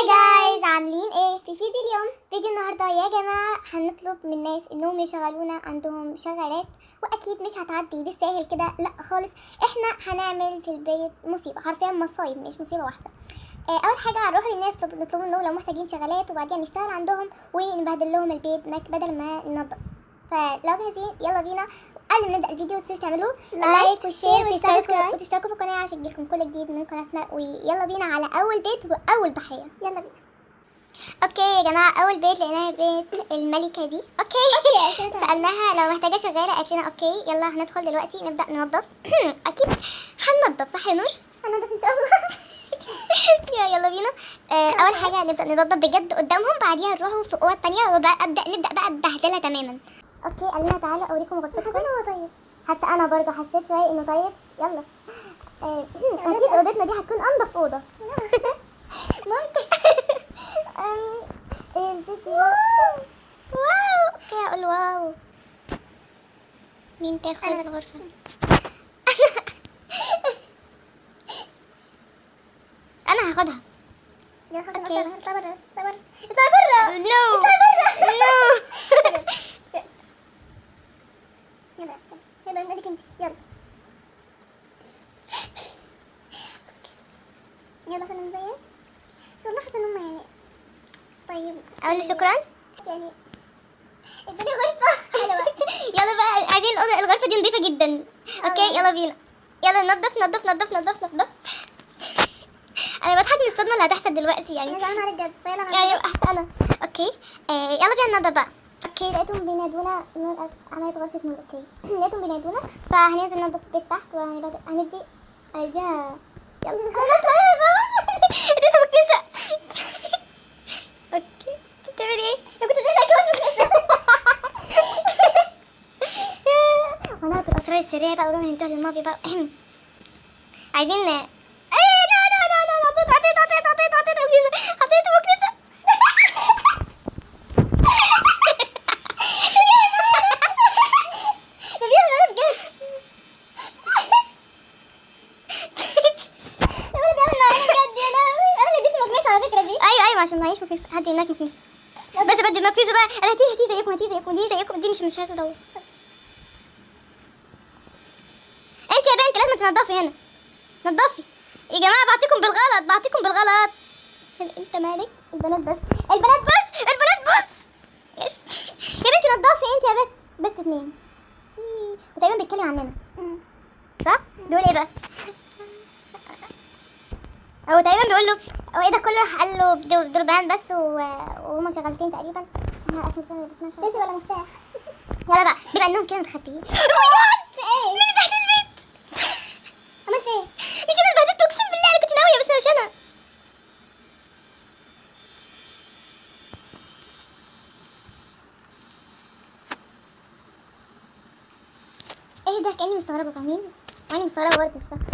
Hi guys، عاملين ايه؟ في فيديو اليوم، فيديو النهارده يا جماعة هنطلب من الناس انهم يشغلونا عندهم شغالات، واكيد مش هتعدي بالساهل كده، لا خالص. احنا هنعمل في البيت مصيبة، حرفيا مصايب مش مصيبة واحدة. اول حاجة هنروح للناس نطلب منهم لو محتاجين شغالات، وبعدين نشتغل عندهم ونبهدل لهم البيت بدل ما ننظف. فلو جاهزين يلا بينا. قبل ما نبدا الفيديو متنسوش تعملوا like و share وتشتركوا في القناة عشان يجيلكم كل جديد من قناتنا. ويلا بينا على اول بيت واول ضحية، يلا بينا. okay يا جماعة، اول بيت لقيناها بيت الملكة دي. okay سالناها لو محتاجه شغالة قالت لنا okay. يلا هندخل دلوقتي نبدا ننظف. اكيد هننظف صح يا نور؟ هننظف ان شاء الله. يلا بينا. اول حاجة نبدا ننظف بجد قدامهم، بعديها نروحوا في اوض ثانية وابدا نبدا بقى بهدله تماما. okay قال لنا تعالوا اوريكم غرفتكم. حسيت هو طيب، حتى انا برضو حسيت شوية انه طيب. يلا اكيد اوضتنا دي هتكون انضف اوضة. ممكن الفيديو wow. okay اقول wow. مين تاخد الغرفة؟ انا هاخدها. يلا خلاص اطلع بره، اطلع بره، اطلع بره. no no. يلا يلا اديك انت، يلا يلا عشان نزين. بس والله حاسه ان هم يعني طيب. اقول شكرا يعني ادوني غرفة حلوة. يلا بقى عايزين الاوضة، الغرفة دي نظيفة جدا. okay يلا بينا، يلا ننضف ننضف ننضف ننضف ننضف. انا بضحك من الصدمة اللي هتحصل دلوقتي يعني. انا زعلانة على الجد، فيلا يعني حتى انا. okay يلا بينا ننضف بقى. okay لقيتهم بينادونا، نور عملت غرفة نور. okay لقيتهم بينادونا، فهننزل ننضف البيت تحت وهنبدا هندي هنديها. يلا انا نطلع من الباب. اديتها مكنسة. okay انت بتعملي ايه؟ انا كنت اديتها كمان مكنسة. وناخد الاسرار السرية بقى ونروح ندوها للمافيا بقى. عايزين ايه؟ no no no no، حطيت حطيت حطيت حطيت حطيت مكنسة، حطيت مكنسة. ده بيعمل انا بجد. ده بيعمل معايا بجد. يا لهوي انا اللي اديت المكنسة على فكرة دي. ايوه عشان معيش مكنسة، هدي هناك مكنسة. بس بدي المكنسة بقى. انا هاتي زيكم، هاتي زيكم، دي زيكم، دي مش عايزه ادور. انت يا بنت لازم تنضفي هنا، نضفي يا جماعة. بعطيكم بالغلط، بعطيكم بالغلط. انت مالك؟ البنات بس، البنات بس، البنات بس. يا بنتي نضفي انت يا بنت. بس اتنين. وتقريبا بيتكلم عننا صح؟ بيقول ايه بقى؟ هو تقريبا بيقول له هو ايه ده كله، راح قال له دول بنات بس وهما شغالتين تقريبا. احنا عشان بس ما شغالتين بس ولا مفتاح. يلا بقى بما انهم كده متخبيين. ايه مين اللي بهدل البيت؟ عملت ايه؟ مش انا اللي بهدلته، اقسم بالله انا كنت ناوية بس مش انا. ايه ده؟ كاني مستغربه، فاهمين؟ وانا مستغربه برضه مش فاهمه.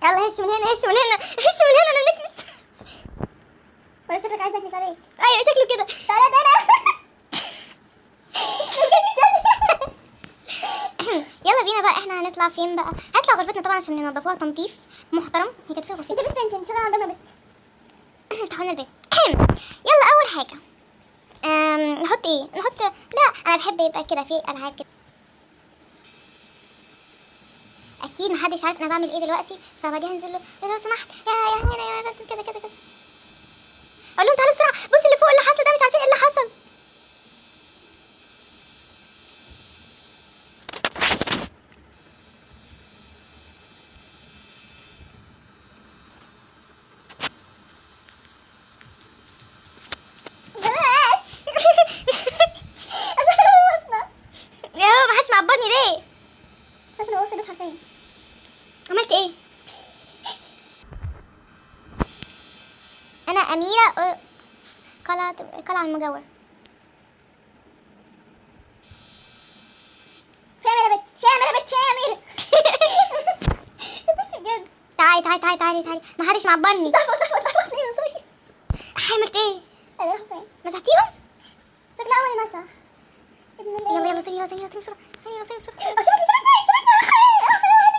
يلا هش من هنا، هش من هنا، هش من هنا، انا نكنس. ولا شكلك عايز اكنس عليك؟ ايوه شكله كده. تعالى تعالى. يلا بينا بقى. احنا هنطلع فين بقى؟ هنطلع غرفتنا طبعا عشان ننضفوها تنظيف محترم. هي كانت فين غرفتي؟ انت بنت، انت شغالة عندنا بنت. افتحوا لنا الباب. يلا اول حاجة نحط ايه؟ نحط، لا انا بحب يبقى كده في العاب كده. اكيد محدش عارف انا بعمل ايه دلوقتي، فبعديها هنزل له لو سمحت يا هنا يا فندم كذا كذا كذا. اقول لهم تعالوا بسرعة، بص اللي فوق اللي حصل ده، مش عارفين ايه اللي حصل. يا هو محدش معبرني ليه؟ بس عشان بوظت البيت حرفيا. عملت ايه؟ انا اميره قلعه المجاورة. في اميره بت، في اميره بت، في اميره. بس بجد تعالي تعالي تعالي تعالي تعالي، محدش معبرني. اطلع اطلع اطلع اطلع من صوتي. عملت ايه؟ انا رايحة فين؟ مسحتيهم؟ شكلها اول مسح. يلا يلا ثانية ثانية ثانية بسرعة، ثانية ثانية بسرعة. شوفني شوفني شوفني.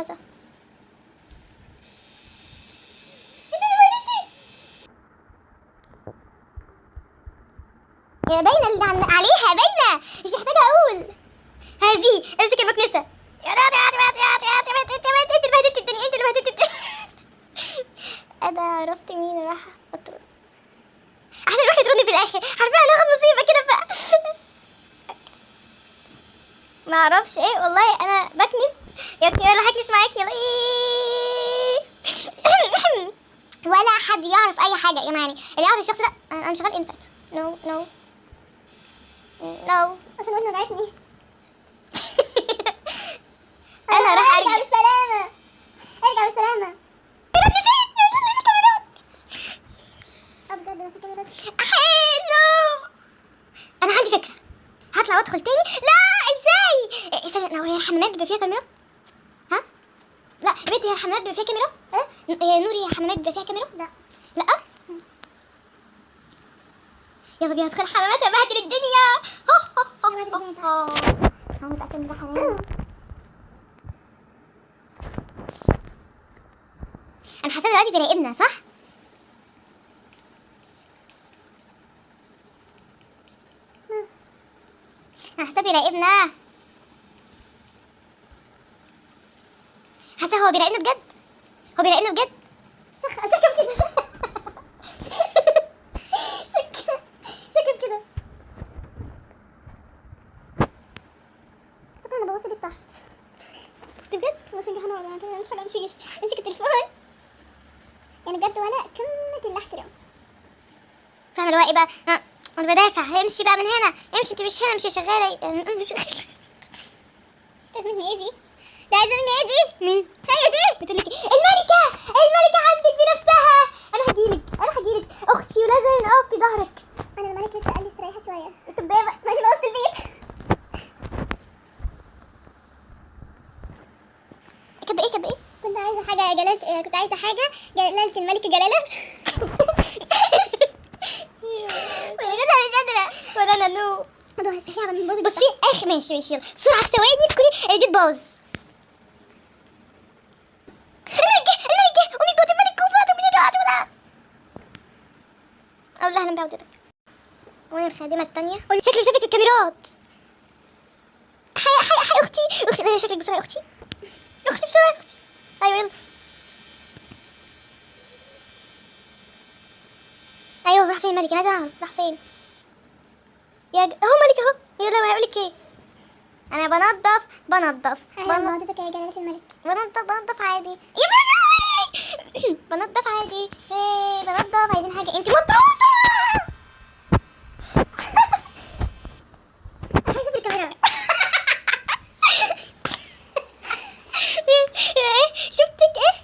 مؤاخذة. يا باينة اللي عليها باينة، مش محتاجه اقول. هذه امسك المكنسة. يا لا انت اللي بهدلت الدنيا، انت اللي بهدلت الدنيا. انا عرفت مين راح اطرد. احسن روح يطردني في الاخر، عارفه هناخد مصيبة كده. ما اعرفش ايه والله. انا بكنس يا ابني، يلا هكنس معاك يلا. إيه. ولا حد يعرف اي حاجة يا جماعة، يعني اللي يعرف الشخص ده. انا مش شغال امسات. no no no، عشان ودني وجعتني. انا راح ارجع ارجع. بالسلامة، ارجع بالسلامة. نسيت مش الكاميرات. اه بجد انا في كاميرات. حلو، انا عندي فكرة، هطلع وادخل تاني. لا ازاي؟ استنى، لو هي الحمامات بيبقى فيها كاميرا؟ ها؟ لا يا بنتي، هي الحمامات بيبقى فيها كاميرا؟ ايه يا نوري، هي الحمامات بيبقى فيها كاميرا؟ لا. لا. يلا بينا ندخل الحمامات، ابهدل الدنيا. ابهدل الدنيا. هنبقى كاميرا حمام. انا حاسه دلوقتي بيراقبنا صح؟ انا حاسه بيراقبنا، حاسه هو بيراقبنا بجد، هو بيراقبنا بجد. شك شك في كده، شك شك في كده. طب انا ببص لتحت. بس بجد عشان كده انا كده مش حاجة. امسك التليفون يعني بجد، ولا قمة الاحترام. فاهمه اللي هو ايه بقى؟ انا بدافع. امشي بقى من هنا، امشي، انت مش هنا، مش شغالة، مش شغالة. استاذ مني ايه دي؟ ده عايزه مني ايه دي؟ مين؟ هي دي بتقول لك إيه؟ الملكة، الملكة عندك بنفسها. انا هجيلك، انا هجيلك اختي، ولازم اقف في ظهرك. انا الملك لسه قال لي استريحي شوية. كدابه، ماشي بوظت البيت. كدابه ايه؟ كدابه ايه؟ كنت عايزه حاجة جلالة، كنت عايزه حاجة جلالة الملكة جلاله. ولا انا مش قادرة، ولا انا. no الموضوع سريع من بوظ. بصي اخ، ماشي ماشي، يلا بسرعة في ثواني تكوني البيت باظ. الملك جه، الملك جه، oh my God الملك جه. اقول لها اهلا بعودتك. وانا الخادمة الثانية. شكله شافك الكاميرات. حي حي حي، اختي اختي، غيري شكلك بسرعة يا اختي، اختي بسرعة يا اختي. ايوه يلا، ايوه راح فين الملك؟ انا عايزه اعرف راح فين. يا اهو ملك اهو. يلا هيقول لك ايه؟ انا بنضف بنضف اهلا بنضف بعودتك يا جلالة الملك. بنضف بنضف عادي. يا بنضف عادي. ايه بنضف، عايزين حاجة؟ انت مطروده. عايزه في الكاميرا. ايه شفتك ايه؟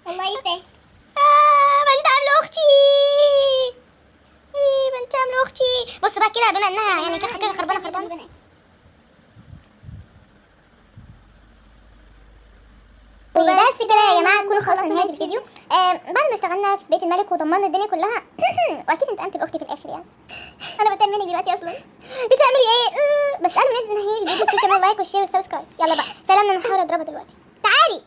والله يستاهل. بنتقم لاختي. ايه بنتقم لاختي. بص بقى كده، بما انها يعني كده خربانة خربانة. وبس كده يا جماعة، نكون خلصنا نهاية الفيديو. بعد ما اشتغلنا في بيت الملك ودمرنا الدنيا كلها. واكيد انتقمت لاختي في الاخر يعني. انا بتأمن منك دلوقتي اصلا. بتعملي ايه؟ بس قبل ما ننهي الفيديو تعملوا like وال share وال subscribe. يلا بقى سلام، انا هحاول اضربها دلوقتي. تعالي.